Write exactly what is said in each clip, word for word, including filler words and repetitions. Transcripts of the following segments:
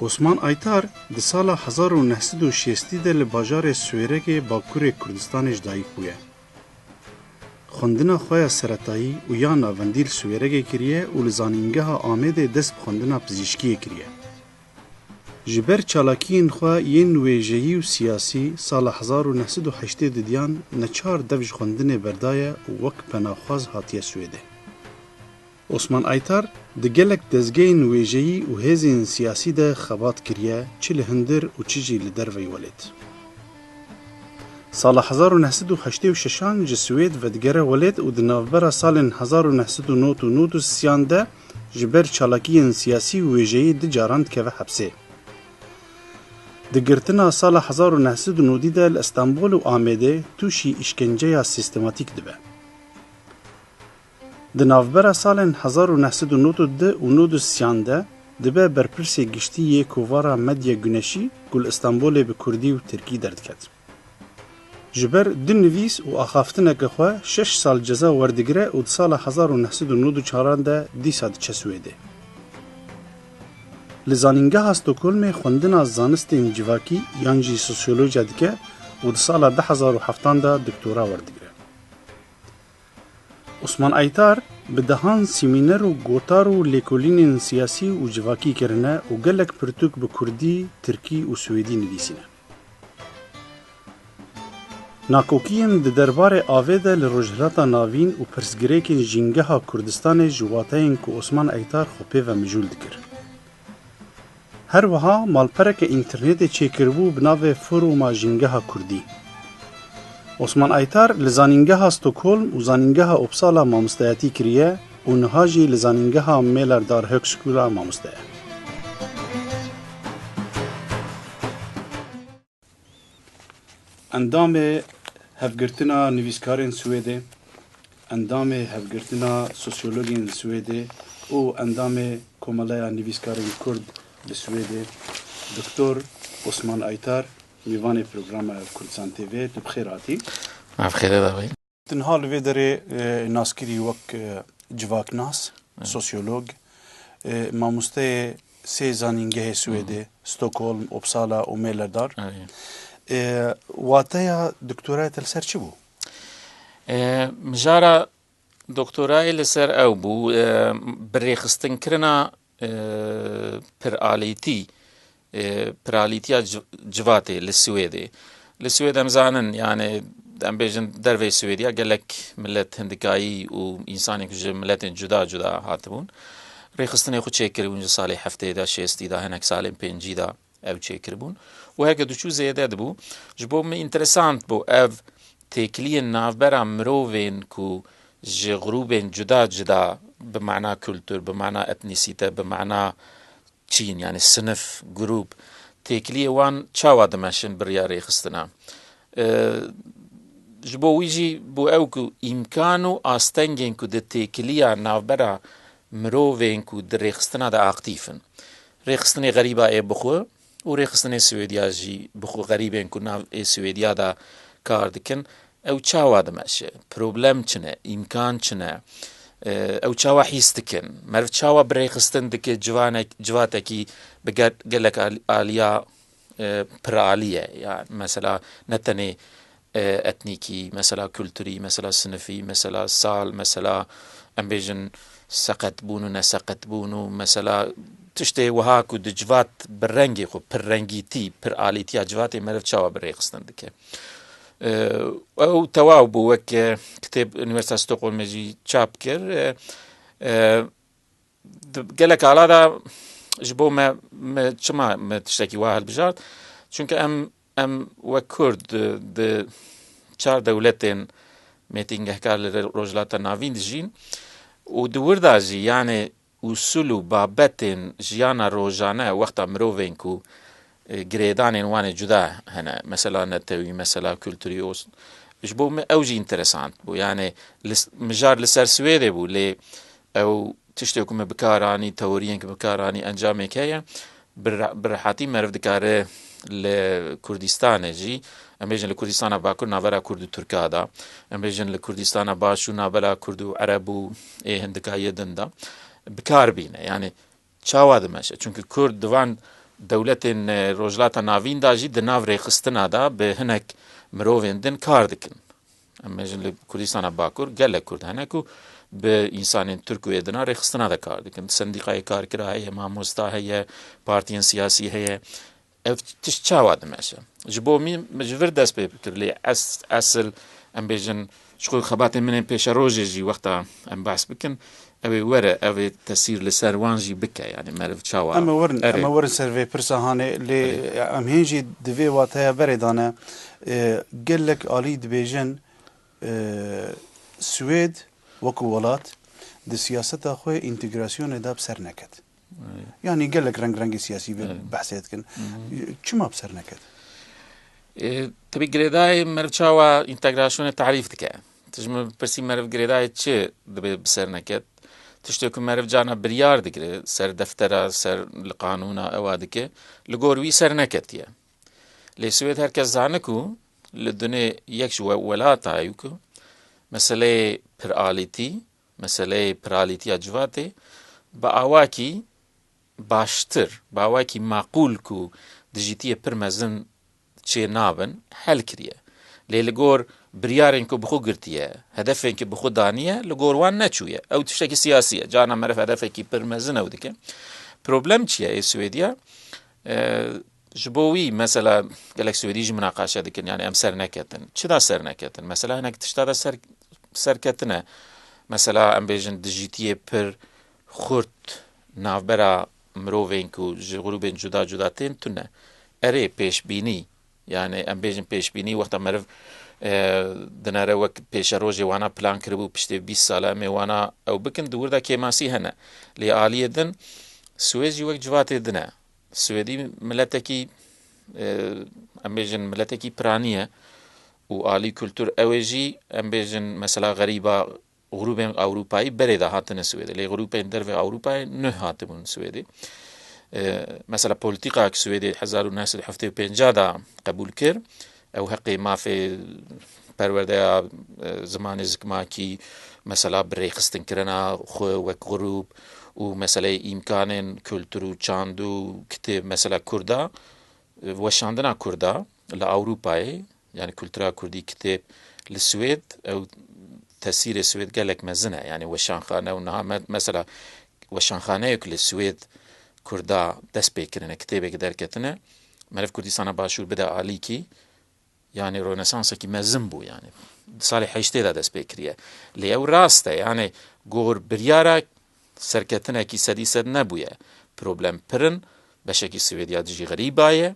Osman Aytar di sala hezar û neh sed û şêstî de li bajarê Swêregê Bakurê Kurdistanê ji dayik bûye. Xwendina xwe ya seretayî û ya navendî li Swêregê kiriye û li Zanîngeha Amêdê dest bi xwendina pizîşkiyê kiriye. Ji ber çalakiyên xwe yên wêjeyî û siyasî, sala hezar û neh sed û heştê didiyan neçar dev ji xwendinê berdaye û wek penaxwaz hatiye Swêdê. Osman Aytar di gelek dezgehên wêjeyî û hêzên siyasî de xebat kiriye, çi li hundir û çi jî li derveyî welêt. Sala hezar û neh sed û heştê û şeşan ji Swêd vedigere welêt û di navbera salên hezar û neh sed û nod û nod û sêyan de ji ber çalakiyên siyasî û wêjeyî du caran dikeve hepsê. Di girtina sala hezar û neh sed û nodî de li Stenbol û Amêdê tûşî îşkenceya sîstematîk dibe. Di navbera salên hezar û neh sed û nod û du û nod û sêyan de dibe berpirsê giştî yê kovara Medya Güneşî ku li Stenbolê bi kurdî û tirkî derdiket. Ji ber du nivîs û axaftineke xwe şeş sal ceza werdigire û di sala hezar û neh sed û nod û çaran de dîsa diçe Swêdê. Li Zanîngeha Stockholmê xwendina zanistên civakî yan jî sosyolojiya dike û di sala du hezar û heftan de doktora werdigire. Osman Aytar bi dehan semîner û gotar û lêkolînên siyasî û civakî kirine û gelek pirtûk bi kurdî, tirkî û swêdî nivîsîne. Nakokiyên di derbarê avê de li Rojhilata Navîn û pirsgirêkên Jîngeha Kurdistanê ji wateyên ku Osman Aytar xwe pê ve mijûl dikir. Her wiha malpereke înternetê çêkiribû bi navê Foruma Jîngeha Kurdî. Osman Aytar li Zanîngeha Stockholm û Zanîngeha Uppsala mamosteyatî kiriye û niha jî li Zanîngeha Mälardalshögskola mamoste ye. Endamê Hevgirtina Nivîskarên Swêdê, endamê Hevgirtina Sosyologên Swêdê û endamê Komeleya Nivîskarên Kurd li Swêdê, Doktor Osman Aytar, mêvanê programa Kurdistan T V, tu bi xêr hatî. Ev xêrê de bî. Tu niha li vê derê, e, naskirî wek, e, civaknas, Evet. sosyolog, e, mamosteyê sê zanîngehê Swêdê, Stockholm, Uppsala û Mälardal. Evet. E, wateya doktoraya te li ser çi bû? E, mijara doktorayê li ser ew bû, e, birêxistinkirina, e, piralîtî, e, piralîtiya ci-, civatê li Swêdê. Li Swêd em zanin, yani em bêjin derveyî Swêdiya gelek milet hindikayî û însanên ku ji miletên cuda cuda hatibûn, rêxistinê xwe çêkiribûn ji salê heftê de, şêstî de, hinek salên pêncî de ew çêkiribûn. Û heke diçû zêde dibû. Ji bo min înteresant bû ev têkiliyên navbera mirovên ku ji grûbên cuda cuda bi mana kultur, bi mana etnîsîte, bi mana çîn, yani sinif, grûp, têkiliyê wan çawa dimeşin bi riya rêxistina? E, ji bo wî jî bû ew ku îmkan û astengên ku di têkiliya navbera mirovên ku di rêxistina de aktîf in. Rêxistinê xerîba ê bixwe û rêxistinê Swêdiya jî bixwe xerîbên ku nav ê Swêdiya de kar dikin, ew çawa dimeşe? Problem çi ne? Îmkan çi ne? E, ew çawa hîs dikin? Meriv çawa bi rêxistin dike civanek-, civatekî bi ge-, gelek al-, aliya, e, piralî ye? Yani mesela ne tenê, e, etnîkî, mesela kulturî, mesela sinifî, mesela sal, mesela em bêjin seqetbûn û neseqetbûn û mesela tiştê wiha ku di civat bi rengê xwe, pirrengîtî, piralîtiya civatê meriv çawa bi rêxistin dike? E, ew tewaw bû, wek, e, kitêb Unîversîteya Stockholmê jî çap kir. E, e, di gelek ala de ji bo me, me çima me tiştekî wa hilbijart? Çunke em, em wek Kurd di, di çar dewletên mêtingehkar li Rojhilata Navîn dijîn û di wir de jî, yani, usul û babetên jiyana rojane wexta mirovên ku, e, girêdanên wan ê cuda hene, mesela netewî, mesela kulturî, o s-, ji bo min ew jî înteresant bû. Yani li s-, mijar li ser Swêdê bû, lê ew tiştê ku min bi kar anî, teoriyên ku bi kar anî, encamêk heye. Bi re-, bi rehetî meriv dikare li Kurdistanê jî, em bêjin li Kurdistana Bakur navbera Kurd û Tirka de, em bêjin li Kurdistana Başûr navbera Kurd û Ereb û ê hindikayê din de bi kar bîne. Yani çawa dimeşe? Çunke Kurd di van dewletên, e, Rojhilata Navîn de jî di nav rêxistina de bi hinek mirovên din kar dikin. Em bêjin li Kurdistana Bakur gelek Kurd hene ku bi însanên Tirk û êdina rêxistina de kar dikin. Sendîqayê karkira heye, mamosta heye, partiyên siyasî heye. Ev tişt çawa dimeşe? Ji bo min, min ji vir dest pê kir, lê es-, esil, em bêjin, ji xwe xebatên min ên pêşerojê jî wexta em behs bikin, ew ê were, ew ê tesîr li ser wan jî bike, yani meriv çawa Em ê werin, erê. Em ê werin ser vê pirsa hanê, lê Erê. Em hên jî di vê wateya berê de ne, e, gelek alî dibêjin, e, Swêd wekû welat di siyaseta xwe întegrasyonê de bi ser neket. Erê. Yanî gelek rengrengê siyasî bi Erê. Behsê dikin. Hı hı. Çima bi ser neket? E, tabii girêdayê meriv çawa întegrasyonê tarîf dike? Tu ji min pirsî meriv girêdayê çi dibe bi ser neket? Tiştê ku meriv carna biryar digire, ser deftera, ser li qanûna ewa dike, li gor wî ser neketiye. Lê Swêd her kes zane ku li dunê yek ji we-, welata ye ku meseleyê piralîtî, meseleyê piralîtiya civatê bi awakî baştir, bi awakî maqûl ku dijîtiyê pir mezin çê nabin, hel kiriye. Lê li gor biryarên ku bi xwe girtiye, hedefên ku bi xwe daniye, li gor wan neçûye. Ew tiştekî siyasî ye. Carna meriv hedefekî pir mezin ew dike. Problem çi ye ê Swêdiya? E, ji bo wî, mesela, gelek Swêdî jî minaqaşe dikin, yani em ser neketin. Çi da ser neketin? Mesela, hinek tişta da ser, serketine. Mesela, em bêjin dijîtiyê pir xurt navbera mirovên ku ji grûbên cuda cuda tên tune. Erê, pêşbînî, yani em bêjin pêşbînî, wexta meriv, e, dinere wek pêşerojê wana plan kiribû, piştê bîst sala em ê wana ew bikin, di wir de kêmasî hene. Lê aliyê din, Swêd jî wek civatê din e. Swêdî miletekî, e, em bêjin miletekî piranî ye û alî kultur ew ê jî, em bêjin, mesela, xerîba grûbên Ewropayî berê de hatine Swêdê. Lê grûpên derve Ewropayê nuh hatibûn Swêdê. E, mesela, polîtîkayek Swêdê hezar û neh sed û heftê û pênc de qebûl kir. Ew heqê mafê perwerdeya, e, zimanê zikmakî, mesela, bi rêxistinkirina xwe wek grûp û meseleyê îmkanên kultur û çand û kitêb, mesela, Kurda, e, weşandina Kurda li Ewropayê, yani kultura Kurdî, kitêb li Swêd, ew tesîrê Swêd gelek mezin e. Yani weşanxane û niha me-, mesela weşanxaneyek li Swêd Kurda dest pê kirine, kitêbek derketine, meriv Kurdistana Başûr bide alîkî, yani Rönesansekî mezin bû yani. Di salê heştê de dest pê kiriye. Lê ew rast e, yani gor biryara serketinekî sedî sed nebûye. Problem pir in, beşekî Swêdiya dijî xerîba ye,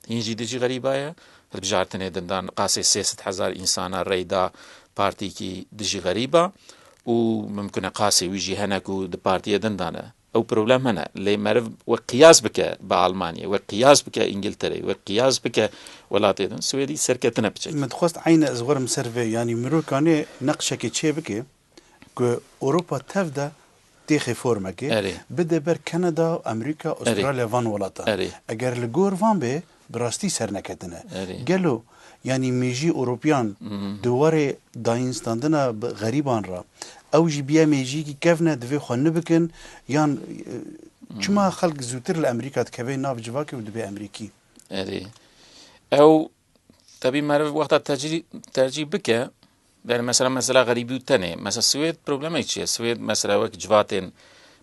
hîn jî dijî xerîba ye. Hilbijartinê dindan qasê sê sed hezar însana reyda partîkî dijî xerîba û mimkun e qasê wî jî hene ku di partiyê din de ne. Ew problem hene. Lê meriv wek qiyas bike bi Almanyê, wek qiyas bike Îngiltereyê, wek qiyas bike welatê din, Swêdî serketine biçe. Min dixwest eynî ez werim ser vê, yanî mirov kanê neqşekê çê bike ku Ewropa tev de têxê formekê Erê. Bide ber Kanada, Amerîka, Erê. Astralya, van welatan. Erê. Eger li gor van bê, bi rastî serneketine. Erê. Gelo, yanî mêjî Ewropiyan Mhm. di warê dayînstandina bi xerîban re, ew jî biya mêjiyekî kevne, divê xwe nibikin, yan, e, çima Mhm. xelk zûtir li Amerîka dikeve nav civakê û dibe Amerîkî? Erê. Ew, tebî meriv wexta tecrî-, tercîh bike, yani mesela, mesela xerîbî û tenê. Mesela Swêd problemek çi ye? Swêd mesela wek civatên,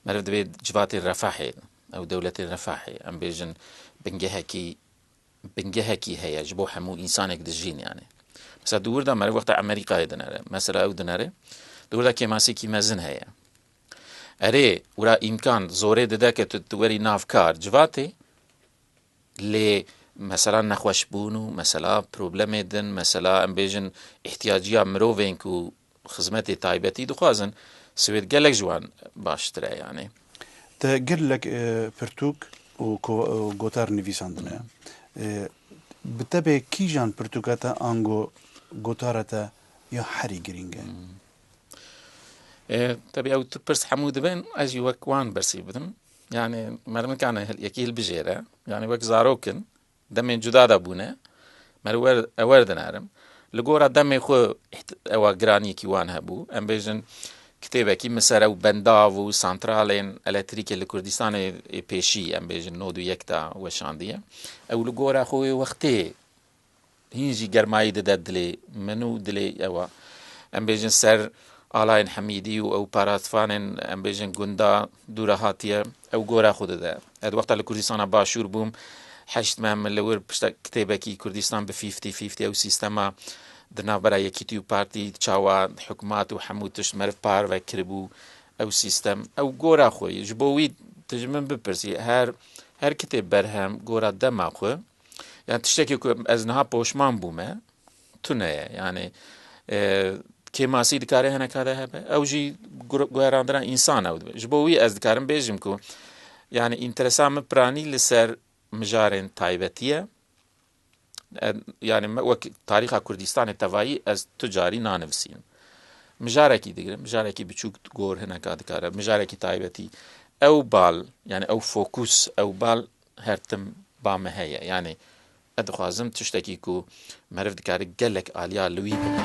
meriv divê civatên refahê, ew dewletên refahê, em bêjin bingehekî bingehekî heye ji bo hemû însanek dijîn yani. Mesela di wir de meriv wexta Amerîkayê dinere, mesela ew dinere, di wir de kêmasîkî mezin heye. Erê, wira îmkan zorê dide ke tu, tu werî nav kar civatê, lê mesela nexweşbûn û mesela problemê din, mesela em bêjin îhtiyaciya mirovên ku xizmetê taybetî dixwazin, Swêd gelek ji wan baştir e yani. Te gelek, e, pirtûk û ko-, û gotar nivîsandine. E, bi te bê kîjan pirtûka te ango gotara te ya herî girîng e? E, tebî ew tu pirs hemû dibin, ez jî wek wan bersî bidim. Yani meriv nikane hil-, yekî hilbijêre. Yani wek zarok in, demên cuda de bûne. Meriv wer, ewer dinerim. Li gora demê xwe îht-, ewa giraniyekî wan hebû. Em bêjin, Kitêbekî min ser ew bendav û santralên elektrîkê li Kurdistanê ê pêşî, em bêjin nod û yek de weşandiye. Ew li gora xwe wê wextê hîn jî germayî dide dilê min û dilê ewa. Em bêjin ser alayên Hemîdî û ew parasvanên, em bêjin gunda dûra hatiye, ew gora xwe dide. Ez wexta li Kurdistana Başûr bûm, heşt meh min li wir pişta kitêbekî Kurdistan bi fîftî fîftî, ew sîstema di navbera Yekîtî û Partî çawa hikûmat û hemû tişt meriv parve kiribû, ew sîstem, ew gora xwe ye. Ji bo wî tu ji min bipirsî, her, her kitêb berhem gora dema xwe. Yani tiştekî ku ez niha poşman bûme, tune ye. Yani, e, kêmasî dikare hineka de hebe. Ew jî gu-, guherandina însan ew dibe. Ji bo wî ez dikarim bêjim ku, yani înteresa min piranî li ser mijarên taybetî ye. E, yani me wek tarîxa Kurdistanê tevayî ez tu carî nanivîsînim. Mijarekî digirim, mijarekî biçûk gor hineka dikare, mijarekî taybetî. Ew bal, yani ew fokus, ew bal her tim ba me heye. Yani ez dixwazim tiştekî ku meriv dikare gelek aliya li wî bine.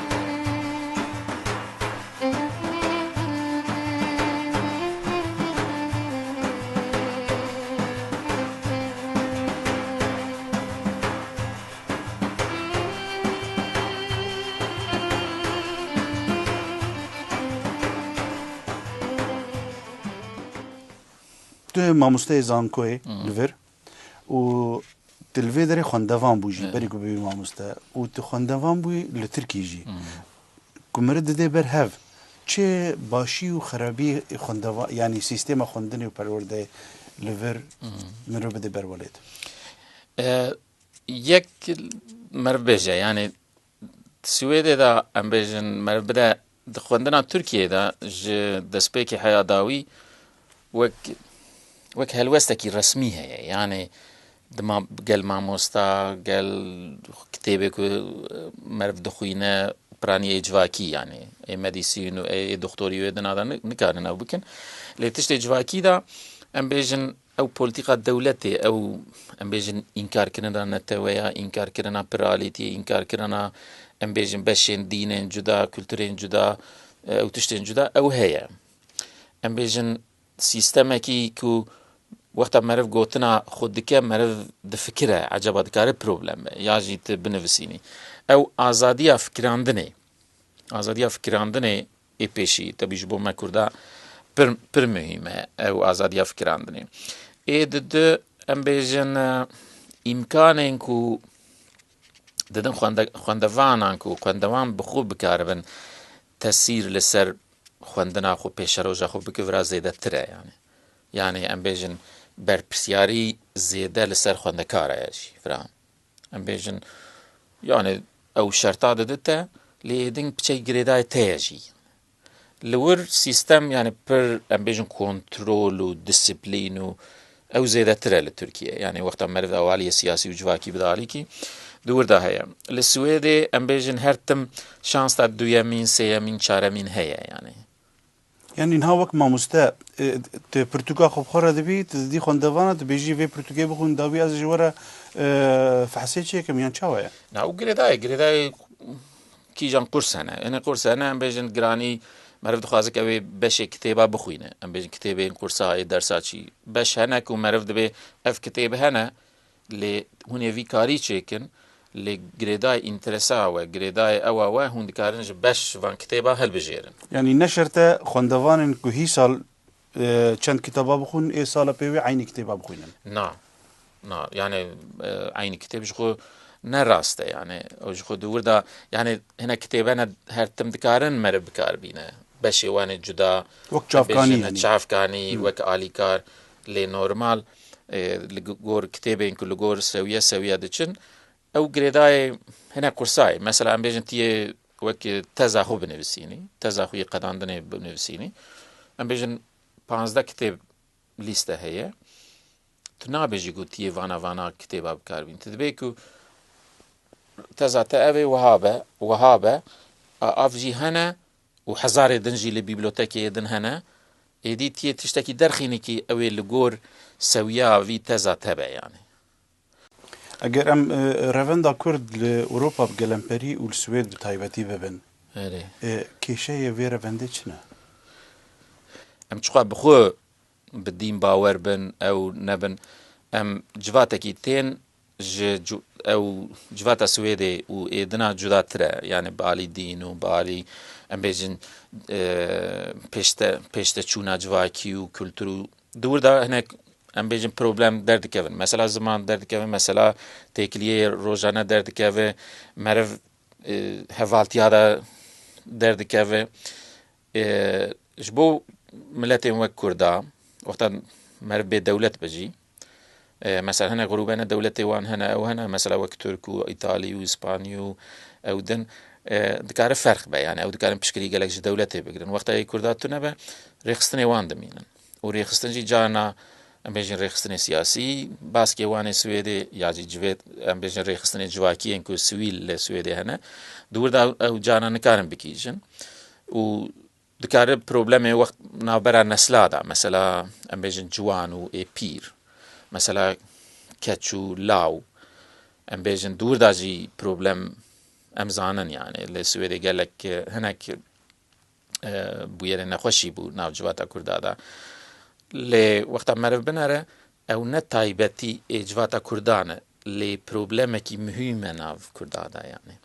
Tu mamosteyê zankoyê Hmm. li vir û tu li vê derê xwendevan bû jî, Evet. berî ku bibî mamoste û tu xwendevan bû li Tirkî jî. Hmm. Ku meriv dide ber hev, çi başî û xerabî xwendeva-, yanî sîstema xwendinê û perwerdeyê li vir Hmm. meriv bide ber welêt? E, yek meriv bêje, yani Swêdê de em bêjin meriv bide di xwendina Tirkiyê de ji destpêkê heya dawî wek, wek helwestekî resmî heye. Yani dima gel mamosta, gel kitêbê ku meriv dixwîne, piraniyê civakî, yani ê medîsîn û ê, ê doktorî wê dina de ni-, nikarin ew bikin. Lê tiştê civakî de em bêjin ew polîtîka dewletê, ew, em bêjin, înkarkirina neteweya, înkarkirina piralîtiyê, înkarkirina, em bêjin, beşên dînên cuda, kulturên cuda, ew tiştên cuda, ew heye. Em bêjin, sîstemekî ku wexta meriv gotina xwe dike, meriv difikire, ecaba dikare problem be, ya jî tu binivîsînî. Ew azadiya fikirandinê, azadiya fikirandinê ê pêşî, tebî ji bo me Kurda pir, pir muhîm e, ew azadiya fikirandinê. Ê di du, em bêjin, e, îmkanên ku didin xwende-, xwendevanan ku xwendevan bi xwe bikaribin tesîr li ser xwendina xwe, pêşeroja xwe bike, vira zêdetir e, yani. Yani em bêjin berpirsiyarî zêde li ser xwendekar e jî, vira. Em bêjin, yani ew şerta dide te, lê êdî piçek girêdayê te ye jî. Li wir sîstem, yani pir, em bêjin, kontrol û disiplîn û ew zêdetir e li Tirkiye. Yani wexta meriv ew aliyê siyasî û civakî bide alîkî, di wir de heye. Li Swêdê, em bêjin, her tim şansa duyemîn, sêyemîn, çaremîn heye, yani. Yani niha wek mamoste, e, tu pirtûka xwe bi xwe re dibî, tu didî xwendevana, dibêjî vê pirtûkê bixwîn, dawî ez ji we re, e, fehsê çêkim, yan çawa ye? Na, û girêdayê, girêdayê kîjan qurs hene. Hinê qurs hene, em bêjin giranî, meriv dixwaze ke wê beşê kitêba bixwîne. Em bêjin kitêbên qursa ê dersa çî. Beş hene ku meriv dibê ev kitêb hene, lê hûn ê vî karî çêkin, lê girêdayê înteresa we, girêdayê ewa we, hûn dikarin ji beş van kitêba hilbijêrin. Yanî ne şert e xwendevanên ku hî sal, e, çend kitaba bixwin, ê sala pê wê eynî kitêba bixwînin. Na, na, yani, e, eynî kitêb ji xwe ne rast e, yani, ew ji xwe di wir de, yani, hinek kitêb hene her tim dikarin meriv bikar bîne. Beşê wan ê cuda, Wek çavkanî, em bêjin, yani. Çavkanî, Hmm. wek alîkar, lê normal, e, li gor kitêbên ku li gor sewiye sewiye diçin, ew girêdayê hinek qursa ye. Mesela, em bêjin, tu yê wek teza xwe binivîsînî, teza xwe yê qedandinê binivîsînî. Em bêjin, panzdeh kitêb lîste heye. Tu nabêjî ku tu yê vana, vana kitêba bikar bîn. Tu dibê ku teza te ev ê wiha be, wiha be, a, av jî hene û hezarê din jî li bîbliotekeyê din hene. Êdî tu yê tiştekî derxînî kî ew ê li gor sewiya vî teza te be, yani. Eger em, e, revenda Kurd li Ewropa bi gelemperî û li Swêd bi taybetî bibin, Erê. e, kêşeyê vê revendê çi ne? Em çiqa bi xwe bi dîn bawer bin, ew nebin, em civatekî tên ji cu-, ew civata Swêdê û êdina cudatir e. Yani bi alî dîn û bi alî, em bêjin, e, pêşte-, pêşteçûna civakî û kultur û di wir de hinek, em bêjin, problem derdikevin. Mesela ziman derdikeve, mesela têkiliyê rojane derdikeve, meriv, e, hevaltiya de derdikeve. E, ji bo miletên wek Kurda, wexta meriv bê dewlet be jî, e, mesela hene grûbene dewletê wan hene, ew hene, mesela wek Tirk û Îtalî û Îspanî û ew din, e, dikare ferq be, yani ew dikarin piştgirî gelek ji dewletê bigirin. Wexta yê Kurda tune be, rêxistinê wan dimînin. Û rêxistin jî carna, em bêjin rêxistinê siyasî, baskê wan ê Swêdê ya jî civê, em bêjin rêxistinê civakî yên ku sivîl li Swêdê hene, di wir de ew carna nikarin bikîjin. Û dikare problemê wext navbera nesla de, mesela, em bêjin ciwan û ê pîr, mesela, keç û law, em bêjin di wir de jî problem em zanin, yani, li Swêdê gelek, e, hinek, e, bûyerên nexweşî bû nav civata Kurda de. Lê wexta meriv binere, ew ne taybetî ê civata Kurda ne, lê problemekî muhîm e nav Kurda de, yani.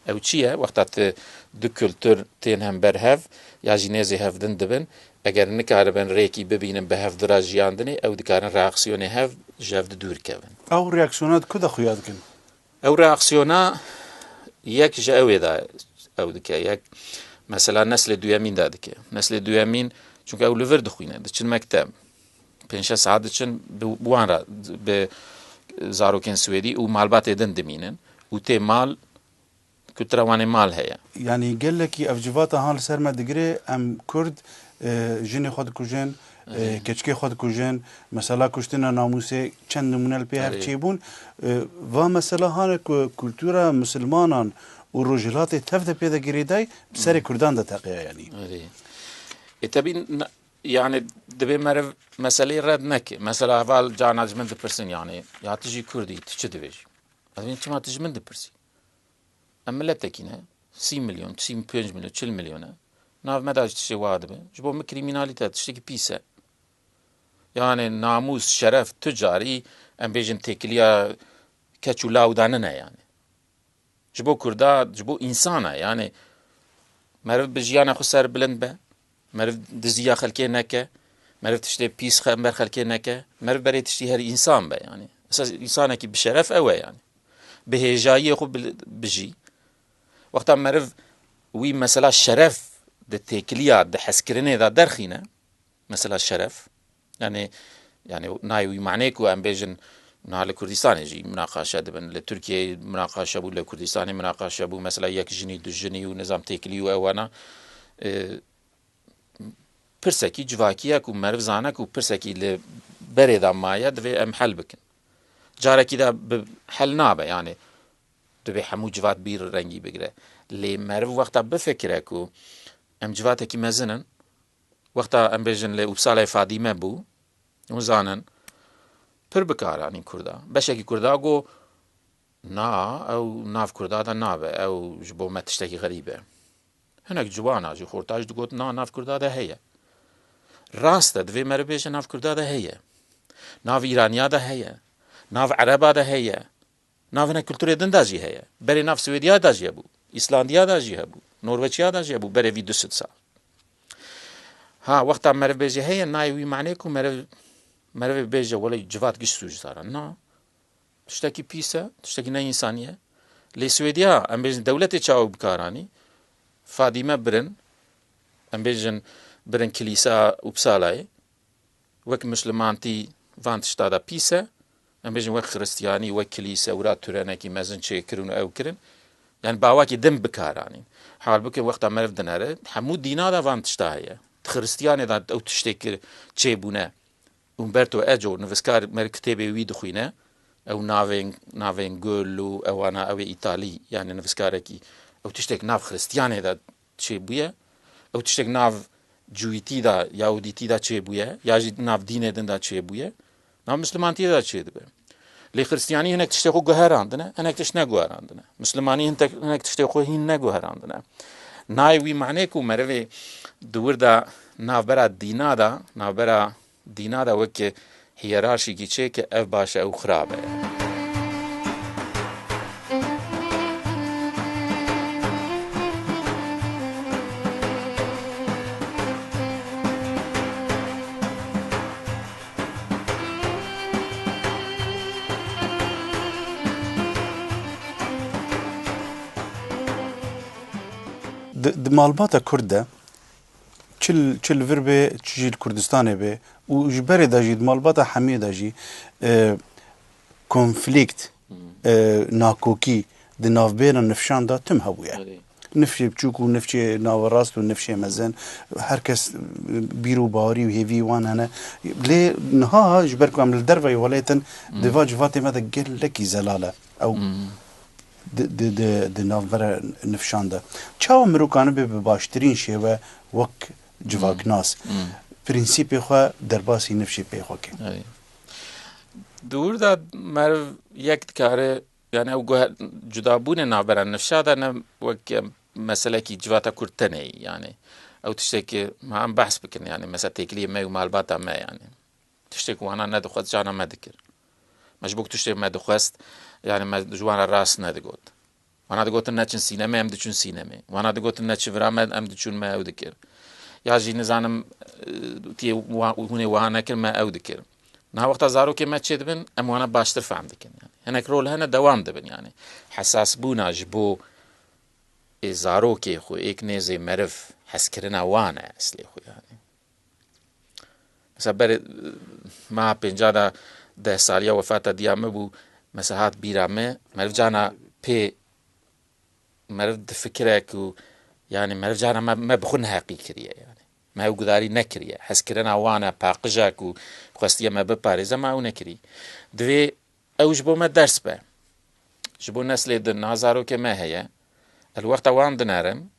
Ew çi ye? Wexta tu du kultur tên hember hev, ya jî nêzî hev din dibin, eger nikaribin rêkî bibînin bi hev dira jiyandinê, ew dikarin reaksiyonê hev ji hev di dûr kevin. Ew reaksiyona di ku de xuya dikin? Ew reaksiyona yek ji ew ê de ew dike, yek mesela neslê duyemîn de dike. Neslê duyemîn, çunke ew li vir dixwîne, diçin mekteb. Pênc şeş saet diçin, bi wan re, bi zarokên Swêdî û malbatê din dimînin û tê mal, kultura wan ê mal heye. Yanî gelekî ev civata han li ser me digire, em Kurd, e, jinê xwe dikujin, e, Erê. keçikê xwe dikujin, mesela kuştina namûsê, çend nimûne li pê hev Erê. çêbûn. E, va mesela hane ku kultura misilmanan û rojhilatê tev de pê de girêdayî, bi serê Kurdan de teqeya, yanî. Erê. E, tebî n-, yani, divê meriv meseleyê red neke. Mesela, heval carna ji min dipirsin, yani, ya tu jî Kurd î, tu çi divêjî? Ez dibêm çima tu ji min dipirsî? Em miletekî ne, sî milyon, sî pênc milyon, çil milyon e. Nav me de ji tiştê wa dibe. Ji bo min krîmînalîte tiştekî pîs e. Yani, namûs, şeref, tu carî, em bêjin, têkiliya keç û law de nine, yani. Ji bo Kurda, ji bo însan e. Yani, meriv bi jiyana xwe ser bilind be. Meriv diziya xelkê neke. Meriv tiştê pîs xe-, ber xelkê neke. Meriv berê tiştî her însan be, yani. Esas însanekî bi şeref ew e, yani. Bi hêjayiyê xwe bi-, bijî. Wexta meriv wî mesela şeref di têkiliya, di hezkirinê de derxîne, mesela şeref, yani, yani nayê wî manê ku em bêjin, na li Kurdistanê jî minaqaşe dibin, li Tirkiyeyê minaqaşe bû, li Kurdistanê minaqaşe bû, mesela yek jinî, du jinî û nizam têkilî û ewana, e, pirsekî civakî ye ku meriv zane ku pirsekî li berê de maye, divê em hel bikin. Carekî de bi hel nabe, yani divê hemû civat bîr rengî bigire. Lê meriv wexta bifikire ku em civatekî mezin in, wexta em bêjin lê Uppsala'yê Fadîme bû, hûn zanin, pir bi kar anîn Kurda. Beşekî Kurda got, na, ew nav Kurda de nabe, ew ji bo me tiştekî xerîb e. Hinek ciwana jî, xorta jî digot, na, nav Kurda de heye. Rast e, divê meriv bêje nav Kurda de heye. Nav Îraniya de heye. Nav Ereba de heye. Nav hinek kulturê din de jî heye. Berê nav Swêdiya de jî hebû. Îslandiya de jî hebû. Norweçiya de jî hebû. Berê vî du sed sal. Ha, wexta meriv bêje heye, nayê wî manê ku meriv, merivê bêje, wele civat giş sûcdar e. Na. Tiştekî pîs e, tiştekî ne însanî ye. Lê Swêdiya, em bêjin dewletê çawa bi kar anî, Fadîme birin, em bêjin birin kilîsa Uppsalayê, wek mislimantî van tişta de pîs e, em bêjin wek xiristiyanî, wek kilîse, wira turenekî mezin çêkirin û ew kirin. Yani bawakî din bi kar anîn. Halbûkî wexta meriv dinere, hemû dîna de van tişta heye. Di xiristiyanê de ew tiştê kir çêbûne. Umberto Eco, nivîskar, meriv kitêbê wî dixwîne. Ew navên, navên gul û ewana, ew ê Îtalî, yani nivîskarekî. Ew tiştek nav xiristiyanê de çêbûye. Ew tiştek nav Cûyîtî de, Yahûdîtî de çêbûye, ya jî nav dînê din de çêbûye. Nav Mislimantiyê de çêdibe. Lê Xiristiyanî hinek tiştê xwe guherandine, hinek tişt neguherandine. Mislimanî hinek, hinek tiştê xwe hîn neguherandine. Nayê wî manê ku merivê di wir de Navbera dîna de, navbera dîna de weke hiyerarşîkî çêke, ev baş e, ew xirab e. Di, di malbata Kurd de, çi li, çi li vir bê, çi jî li Kurdistanê bê û ji berê de jî, di malbata hemiyê de jî, e, konflîkt, e, nakokî di navbêra nifşan de tim hebûye. Erê. Nifşê biçûk û nifşê nawerast û nifşê mezin, her kes, e, bîr û bawerî û hêvî wan hene. Lê niha ji ber ku em li derveyî welêt in, di va civatê me de gelekî zelal e. Ew di, di, di, di navbera nifşan de. Çawa mirov kanibe bi baştirîn şêwe wek civaknas, prensîpê xwe derbasî nifşê pê xwe ke? Erê. Di wir de meriv yek dikare, yani ew guhe-, cudabûnê navbera nifşa de ne wek, em, meselekî civata Kurd tenê, yani ew tiştekî me em behs bikin, yani mesela têkiliyê me û malbata me, yani tiştê ku wana nedixwest cana me dikir. Me ji bo ku tiştê me dixwest, yani me ji wan re rast nedigot. Wana digotin neçin sînemê, em diçûn sînemê. Wana digotin neçi vira me, em diçûn me ew dikir. Ya jî nizanim, e, tiyê wa-, hûnê wiha nekir, me ew dikir. Niha wexta zarokê me çêdibin, em wana baştir fehm dikin. Yani hinek rol hene dewam dibin yani. Hesasbûna ji bo ê zarokê xwe, êk nêzê meriv, hezkirina wan e eslê xwe yani. Mesela berê, meha pênca de deh saliya wefata diya me bû, mesela hat bîra me, meriv cana pê, meriv difikire ku, yani meriv cana me, me bi xwe neheqî kiriye yani. Me ew gudarî nekiriye. Hezkirina wan e, paqija ku xwestiye me biparêze, me ew nekirî. Divê ew ji bo me ders be. Ji bo neslê din, niha zarokê me heye. Ez li wexta wan dinerim,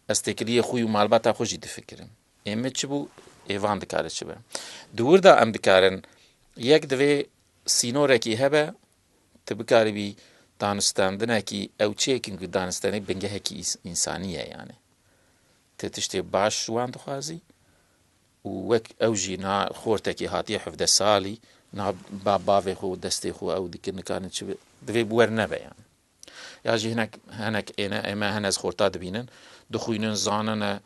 ez têkiliyê xwe û malbata xwe jî difikirim. Ê min çi bû, ê van dikare çi be. Di wir de em dikarin, yek divê sînorekî hebe, tu bikaribî danûstendinekî, ew çêkin ku danûstendinê bingehekî îs-, însanî ye yani. Tu tiştê baş ji wan dixwazî û wek ew jî na xortekî hatiye hevdeh salî, na ba bavê xwe û destê xwe ew dikir, nikarin çi bi-, divê bi wer nebe yani. Ya jî hinek, hinek êne, ê me hene ez xorta dibînin, dixwînin, zanine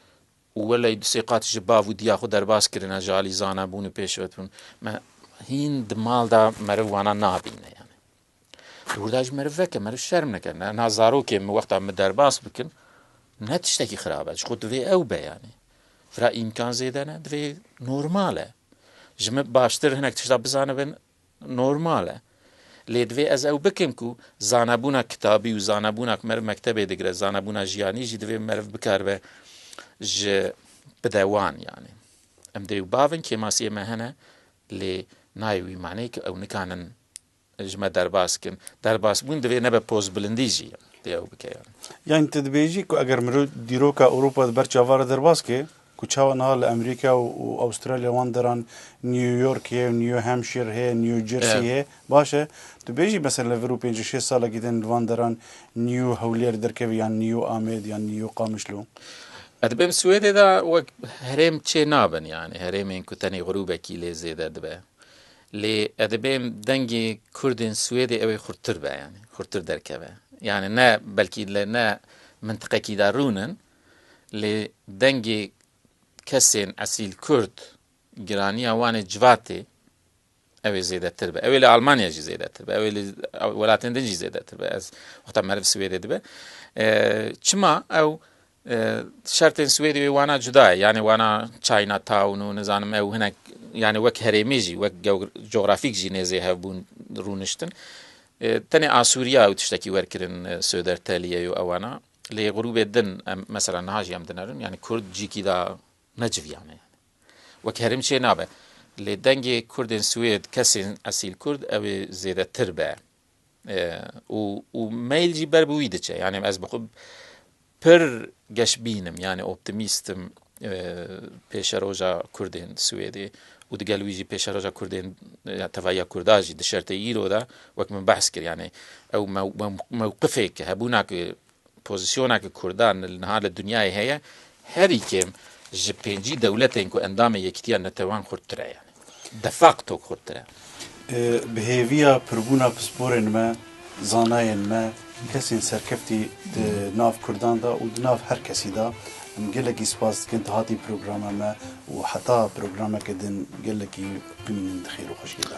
û weley du sê qat ji bav û diya xwe derbas kirine, ji alî zanebûn û pêşvetbûn. Me hîn di mal de meriv wana nabîne yani. Li wir de ji meriv veke, meriv şerm neke. Ne, na zarokê min wexta min derbas bikin, ne tiştekî xirab e. Ji xwe divê ew be yani. Vira îmkan zêde ne, divê normal e. Ji min baştir hinek tişta bizanibin, normal e. Lê divê ez ew bikim ku zanebûna kitabî û zanebûna ku meriv mektebê digire, zanebûna jiyanî jî divê meriv bikaribe ji bide wan yani. Em dê û bavin, kêmasiyê me hene, lê nayê wî maneyê ku ew nikanin ji me derbas kin. Derbasbûn divê nebe pozbilindî jî dê ew bike yani. Yani tu dibêjî ku eger mirov dîroka Ewropa di ber çava re derbas ke, ku çawa niha li Amerîka û, û Avustralya wan deran New York heye, New Hampshire heye, New Jersey Evet. heye, baş e. Tu bêjî mesela vir û pêncî şêst salekî din li van deran New Hewlêr derkeve yan New Amed yan New Qamişlo. Ez dibêm Swêdê de wek herêm çê nabin yani, herêmên ku tenê grûbekî lê zêde dibe. Lê ez dibêm dengê Kurdên Swêdê ew ê xurttir be yani, xurttir derkeve. Yani ne belkî li ne mintiqekî de rûnin, lê dengê kesên esîl Kurd, giraniya wan ê civatê, ew ê zêdetir be. Ew ê li Almanya jî zêdetir be. Ew ê li welatên din jî zêdetir be. Ez wexta meriv Swêdê dibe. E, çima ew, e, şertên Swêdê wê wana cuda ye. Yani wana Chinatown û nizanim ew hinek, yani wek herêmî jî, wek gew-, cografîk jî nêzê hev bûn rûniştin. E, tenê Asûriya ew tiştekî werkirin, e, Södertälje û ewana. Lê grûbê din, em, mesela niha jî em dinerin, yani Kurd cîkî da neciviyane yani. Wek herêm çê nabe. Lê dengê Kurdên Swêd, kesên esîl Kurd, ew ê zêdetir be. E, û, û meyl jî ber bi wî diçe. Yani ez bi xwe pir geşbîn im, yani optimîst im, e, pêşeroja Kurdên Swêdê û digel wî jî pêşeroja Kurdên, e, tevahiya Kurda jî di şertê îro de wek min behs kir. Yani ew mew-, mew-, mewqifê ku hebûna ku pozîsyona ku Kurdan li niha li dinyayê heye, herî kêm Ji pêncî dewletên ku endamê Yekîtiya Netewan xurttir e, yani. De facto xurttir e. E, bi hêviya pirbûna pisporên me, zanayên me, kesên serkeftî di nav Kurdan de û di nav her kesî de, em gelekî spas dikin tu hatî programa me û heta programeke din gelekî bimînin di xêr û xweşiyê de.